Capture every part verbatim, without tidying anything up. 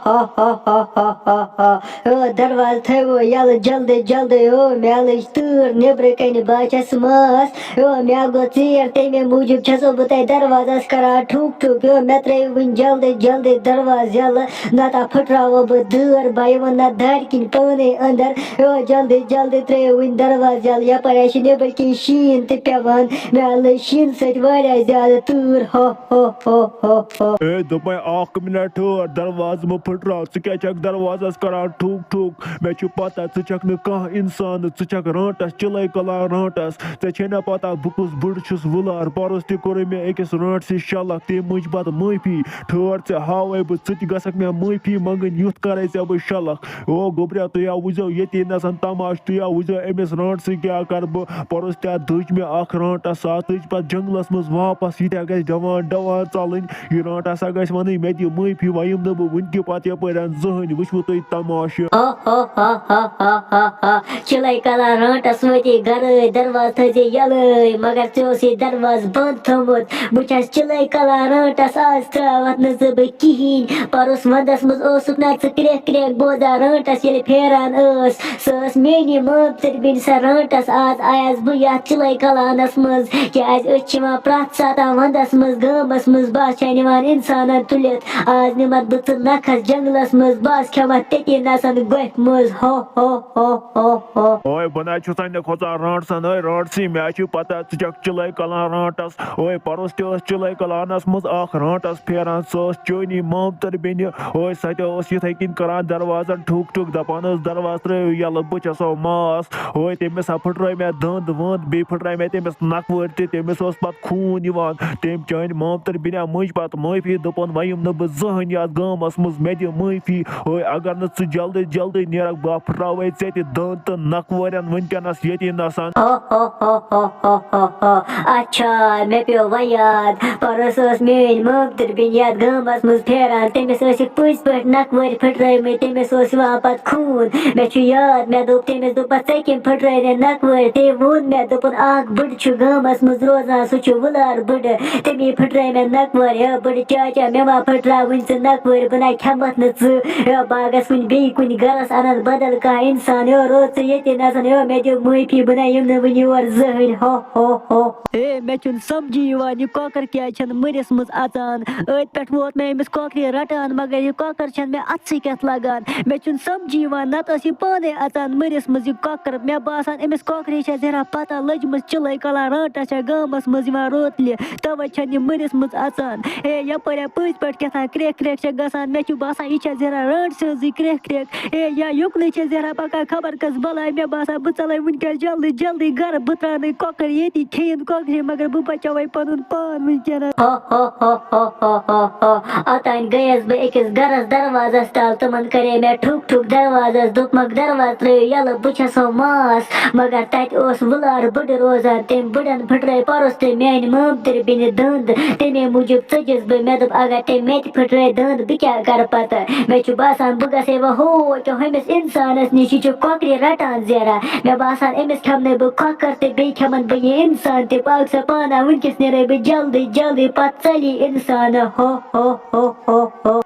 ہا ہا ہا ہا ہا ہا۔ او، دروازٕ تھٲیِو یَلہٕ جلدی جلدی۔ او، مےٚ لٔج تۭر نیٚبرٕ کَنہِ، بہٕ ہا چھَس ماس۔ او، مےٚ گوٚو ژیر، تَمے موٗجوٗب چھَسو بہٕ تۄہہِ دروازَس کَران ٹھُک ٹھُک۔ او، مےٚ ترٛٲیِو وٕنہِ جلدی جلدی دروازٕ یَلہٕ، نَتہٕ ہا پھٕٹراوو بہٕ دٲر، بہٕ یِمَن نَتہٕ دارِ کِنۍ پانَے أنٛدر۔ او، جلدی جلدی ترٛٲیِو وٕنہِ دروازٕ یَلہٕ، یَپٲرۍ ہا چھِ نیٚبرٕ کِنۍ شیٖن تہِ پٮ۪وان۔ مےٚ لٔج شیٖنہٕ سۭتۍ واریاہ زیادٕ تۭر۔ ہا ہا ہا ہا ہا۔ اے، دوٚپمَے، اَکھ مِنٹ ٹھٔہر، دروازٕ مہٕ پھٕٹراو۔ ژٕ کیٛاہ چھَکھ دروازَس کَران ٹھُک ٹھُک؟ مےٚ چھُ پَتہ، ژٕ چھَکھ نہٕ کانٛہہ اِنسانہٕ، ژٕ چھَکھ رانٛٹَس، چِلَے کَلان رانٛٹَس۔ ژےٚ چھے نہ پَتہ بہٕ کُس بٕڑ چھُس وُلار؟ پَرُس تہِ کوٚرُے مےٚ أکِس رانٛٹسٕے شَلَکھ، تَمہِ مٔنٛزۍ پَتہٕ معٲفی۔ ٹھٔہر، ژےٚ ہاوَے بہٕ، ژٕ تہِ گژھکھ مےٚ معٲفی منٛگٕنۍ، یُتھ کَرَے ژےٚ بہٕ شَلَکھ۔ او گوٚبریا، تُہۍ ہا وٕچھزیو ییٚتی نَسَن تماشہٕ، تُہۍ ہا وٕچھزیو أمِس رانٛٹسٕے کیٛاہ کَرٕ بہٕ۔ پَرُس تہِ ہا دٔج مےٚ اَکھ رانٛٹَس، سُہ ہا تٔج پَتہٕ جنٛگلَس منٛز واپَس۔ یہِ تہِ ہا گژھِ ڈَوان ڈَوان ژَلٕنۍ۔ یہِ رانٛٹَس ہا گژھِ وَنٕنۍ، مےٚ دِ معٲفی، وۄنۍ یِم نہٕ بہٕ وٕنہِ کہِ پَتہٕ یَپٲرۍ زٕہٕنۍ۔ وٕچھوٕ تُہۍ تماشہٕ۔ ہا ہا ہا ہا ہا ہا ہا۔ چِلَے کَلان رانٛٹَس وٲتی گَرٲے، دروازٕ تھٲیزِ یَلٲے، مگر ژےٚ اوس یہِ دروازٕ بنٛد تھوٚمُت۔ بہٕ چھَس چِلَے کَلان رانٛٹَس، آز ترٛاوَتھ نہٕ ژٕ بہٕ کِہیٖنۍ۔ پَرُس وَنٛدَس منٛز اوسُکھ نہ ژٕ کرٛٮ۪کھ کرٛٮ۪کھ بوزان رانٛٹَس ییٚلہِ پھیران ٲس۔ سۄ ٲس میٛٲنی مٲمتٕر بیٚنہِ سۄ رانٛٹَس۔ آز آیَس بہٕ یَتھ چِلَے کَلانَس منٛز، کیٛازِ أسۍ چھِ یِوان پرٛٮ۪تھ ساتہٕ وَنٛدَس منٛز گامَس منٛز، بہٕ ہا چھَن یِوان اِنسانَن تُلِتھ۔ آز نِمَتھ بہٕ ژٕ نَکھَس جنٛگلَس منٛز، بہٕ ہا کھٮ۪مَتھ تٔتی نَسَن گۄپھِ منٛز۔ ہو ہو ہو ہو ہو۔ اوے، بہٕ نہ چھُسَے نہٕ کھوژان رانٛٹسَن، اوے رانٛٹسٕے، مےٚ ہا چھُے پَتہ ژٕ چھَکھ چِلَے کَلان رانٛٹَس۔ اوے، پَرُس تہِ ٲس چِلَے کَلانَس منٛز اَکھ رانٛٹَس پھیران، سۄ ٲس چٲنی مامتٕر بیٚنہِ۔ اوے، سۄ تہِ ٲس یِتھَے کٔنۍ کَران دروازَن ٹھُک ٹھُک، دَپان ٲس، دروازٕ ترٛٲیِو یَلہٕ، بہٕ چھَسو ماس۔ اوے، تٔمِس ہا پھٕٹرٲے مےٚ دَنٛد وَنٛد، بیٚیہِ پھٕٹرٲے مےٚ تٔمِس نَکھٕ وٲرۍ تہِ، تٔمِس اوس پَتہٕ خوٗن یِوان۔ تٔمۍ چٲنۍ مامتٕر بیٚنہِ ہا مٔنٛج پَتہٕ معٲفی، دوٚپُن، وۄنۍ یِم نہٕ بہٕ زٕہٕنۍ یَتھ گامَس منٛز، مےٚ دِ معٲفی۔ اوے، اگر نہٕ ژٕ جلدی جلدی نیرَکھ، بہٕ ہا پھٕٹراوَے ژےٚ تہِ دَنٛد تہٕ نَکھٕ وٲرٮ۪ن وٕنکٮ۪نَس ییٚتی نَسَن۔ ہو ہو ہو ہو ہو ہو ہو۔ اچھا، مےٚ پیوٚو وۄنۍ یاد، پَرُس ٲس میٛٲنۍ مامتٕر بیٚنہِ یَتھ گامَس منٛز پھیران، تٔمِس ٲسِکھ پٔزۍ پٲٹھۍ نَکھٕ وٲرۍ پھٕٹرٲومٕتۍ، تٔمِس اوس یِوان پَتہٕ خوٗن۔ مےٚ چھُ یاد، مےٚ دوٚپ تٔمِس، دوٚپمَس، ژےٚ کٔمۍ پھٕٹرٲے مےٚ نَکھٕ وٲرۍ؟ تٔمۍ ووٚن مےٚ، دوٚپُن، اَکھ بٕڑٕ چھُ گامَس منٛز روزان، سُہ چھُ وُلار بٕڑٕ، تٔمی پھٕٹرٲے مےٚ نَکھٕ وٲرۍ۔ ہے بٕڑٕ چاچا، مےٚ ما پھٕٹراوٕنۍ ژٕ نَکھٕ وٲرۍ، بہٕ نَے کھٮ۪مَتھ نہٕ ژٕ۔ ہے بہٕ ہا گژھٕ وٕنہِ بیٚیہِ کُنہِ گَرَس، اَنَن بدل کانٛہہ اِنسان۔ ہے روز ژٕ ییٚتہِ نَسَن، ہے مےٚ دِ معٲفی، بہٕ نَے یِمہٕ نہٕ وٕنہِ یور زٕہٕنۍ۔ ہو ہو ہو۔ ہے، مےٚ چھُنہٕ سَمجھی یِوان، یہِ کۄکَر کیٛازِ چھَنہٕ مٔرِس منٛز اَژان؟ أتھۍ پٮ۪ٹھ ووت مےٚ أمِس کۄکرِ رَٹان، مگر یہِ کۄکَر چھَنہٕ مےٚ اَتھسٕے کٮ۪تھ لَگان۔ مےٚ چھُنہٕ سَمجھی یِوان، نَتہٕ ٲس یہِ پانَے اَژان مٔرِس منٛز، یہِ کۄکَر۔ مےٚ باسان، أمِس کۄکرِ چھےٚ زِہرا پَتہ لٔجمٕژ، چِلَے کَلان رانٛٹَس چھےٚ گامَس منٛز یِوان روتلہِ، تَوَے چھَنہٕ یہِ مٔرِس منٛز اَژان۔ ہے، یَپٲرۍ ہا پٔزۍ پٲٹھۍ کیٛاہ تام کرٛٮ۪کھ کرٛٮ۪کھ چھےٚ گژھان۔ مےٚ چھُ باسان، یہِ چھےٚ زِہرا رانٛٹہٕ سٕنٛزٕے کرٛٮ۪کھ کرٛٮ۪کھ۔ ہے، یا یُکنُے چھےٚ زِہرا پَکان خبر کَس بَلاے۔ مےٚ باسان، بہٕ ژَلَے وٕنکٮ۪س جلدی جلدی گَرٕ، بہٕ ترٛاونَے کۄکٕر ییٚتی، کھیٚیِن کۄکرِ، مگر بہٕ بَچاوَے پَنُن پان وٕنکٮ۪نَس۔ ہو ہو ہو ہو ہو ہو ہو۔ اوٚتانۍ گٔیَس بہٕ أکِس گَرَس دروازَس تَل، تِمَن کَرے مےٚ ٹھُک ٹھُک دروازَس، دوٚپمَکھ، دروازٕ ترٛٲیِو یَلہٕ، بہٕ چھَسو ماس۔ مگر تَتہِ اوس وُلار بٕڈٕ روزان، تٔمۍ بٕڈَن پھٕٹرٲے پَرُس تہٕ میٛانہِ مامتٕرِ بیٚنہِ دَنٛد، تَمے موٗجوٗب ژٔجِس بہٕ۔ مےٚ دوٚپ، اگر تٔمۍ مےٚ تہِ پھٕٹرٲے دَنٛد، بہٕ کیٛاہ کَرٕ پَتہٕ؟ مےٚ چھُ باسان، بہٕ گژھے وۄنۍ ہو کیٛاہ ہُمِس اِنسانَس نِش، یہِ چھُ کۄکرِ رَٹان زیرہ۔ مےٚ باسان، أمِس کھٮ۪مہٕ نہٕ بہٕ کۄکَر تہٕ بیٚیہِ کھٮ۪مَن بہٕ یہِ اِنسان تہِ۔ پاک سا پانہ، وٕنکٮ۪س نیرَے بہٕ جلدی جلدی، پَتہٕ ژَلہِ یہِ اِنسانہ۔ ہو ہو ہو ہو ہو۔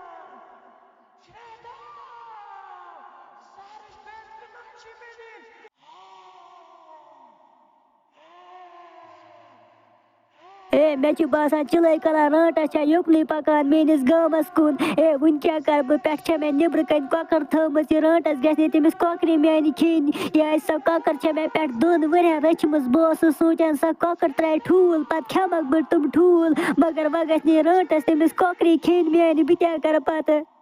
اے، مےٚ چھُ باسان، چِلَے کَلان رانٛٹَس چھےٚ یُکنُے پَکان میٛٲنِس گامَس کُن۔ اے، وٕنہِ کیٛاہ کَرٕ بہٕ؟ پٮ۪ٹھٕ چھےٚ مےٚ نیٚبرٕ کَنہِ کۄکَر تھٲومٕژ، یہِ رانٛٹَس گژھِ نہٕ تٔمِس کۄکرِ میٛانہِ کھیٚنۍ۔ یہِ آسہِ سۄ کۄکَر چھےٚ مےٚ پٮ۪ٹھ دۄن ؤرِیَن رٔچھمٕژ۔ بہٕ اوسُس سونٛچان، سۄ کۄکَر ترٛایہِ ٹھوٗل، پَتہٕ کھٮ۪مَکھ بہٕ تِم ٹھوٗل۔ مگر وۄنۍ گژھِ نہٕ یہِ رانٛٹَس تٔمِس کۄکرِ کھیٚنۍ میٛانہِ، بہٕ کیٛاہ کَرٕ پَتہٕ؟